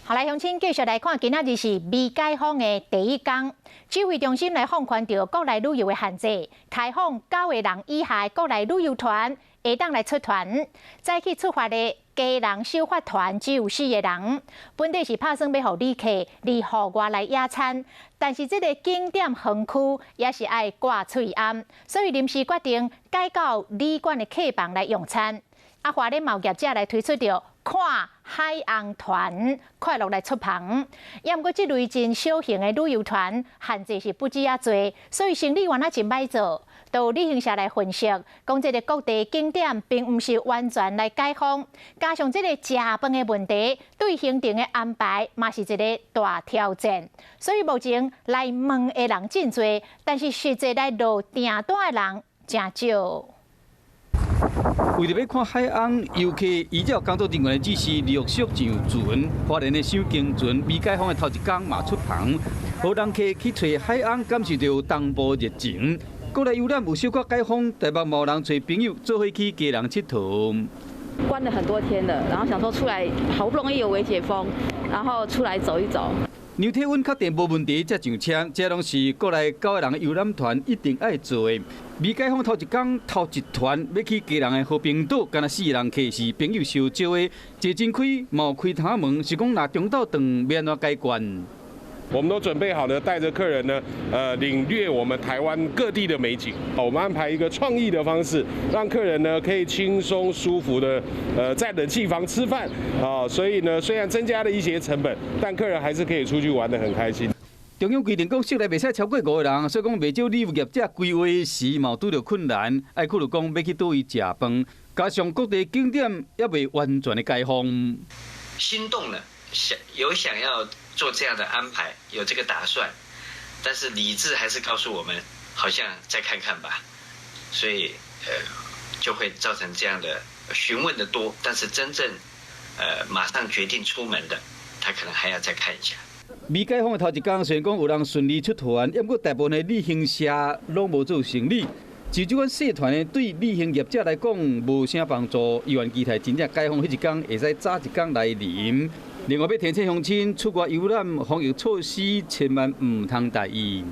好來，鄉親繼續來看，今仔日是未解封的第一工，指揮中心來放寬著國內旅遊的限制，開放九個人以下的國內旅遊團會當來出團。早起出發的家人首發團只有四個人，本底是拍算欲予旅客佇戶外來野餐，但是這个景點園區也是愛掛喙罨，所以臨時決定改到旅館的客房來用餐。啊，花蓮嘛有業者來推出著看海翁團，快樂來出帆。也毋過，這類真小型的旅遊團限制是不止遐濟，所以生理原來真歹做。都有旅行社來分析，講這个各地景點並毋是完全來解封，加上這个食飯的問題，對行程的安排嘛是一个大挑戰。所以目前來問的人真濟，但是實際來落訂單的人誠少。為著欲看海翁，遊客依照工作人員的指示陸續上船。花蓮的小型船未解封的頭一工嘛出帆，予人客去揣海翁，感受著東部熱情。國內遊覽有小可解封，台北嘛有人揣朋友做伙去基隆𨑨迌。關了很多天了，然後想說出來，好不容易有微解封，然後出來走一走。量體溫確定無問題，才上車。這攏是國內九個人的遊覽團一定愛做的。未解封頭一工，頭一團欲去基隆的和平島，干焦四个人客是朋友相招的，坐真開，嘛有開窗門，是講若中晝頓欲按怎解決？我們都準備好呢，帶著客人呢，領略我們台灣各地的美景。我們安排一個創意的方式，讓客人呢可以輕鬆舒服的，在冷氣房吃飯。啊，所以呢，雖然增加了一些成本，但客人還是可以出去玩得很開心。中央規定講室內袂使超過五個人，所以講袂少旅遊業者規劃時嘛拄著困難，愛考慮講欲去佗位食飯，加上各地景點猶未完全的解封。心動了，想有想要做這樣的安排，有這個打算，但是理智還是告訴我們，好像再看看吧，所以就會造成這樣的詢問的多，但是真正馬上決定出門的，他可能還要再看一下。未解封的頭一工，雖然講有人順利出團，不過大部分的旅行社攏無做生理。就這款細團呢，對旅行業者來講無啥幫助。猶原期待真正解封彼一工，會使早一工來臨。另外，欲提醒鄉親出外遊覽，防疫措施千萬毋通大意。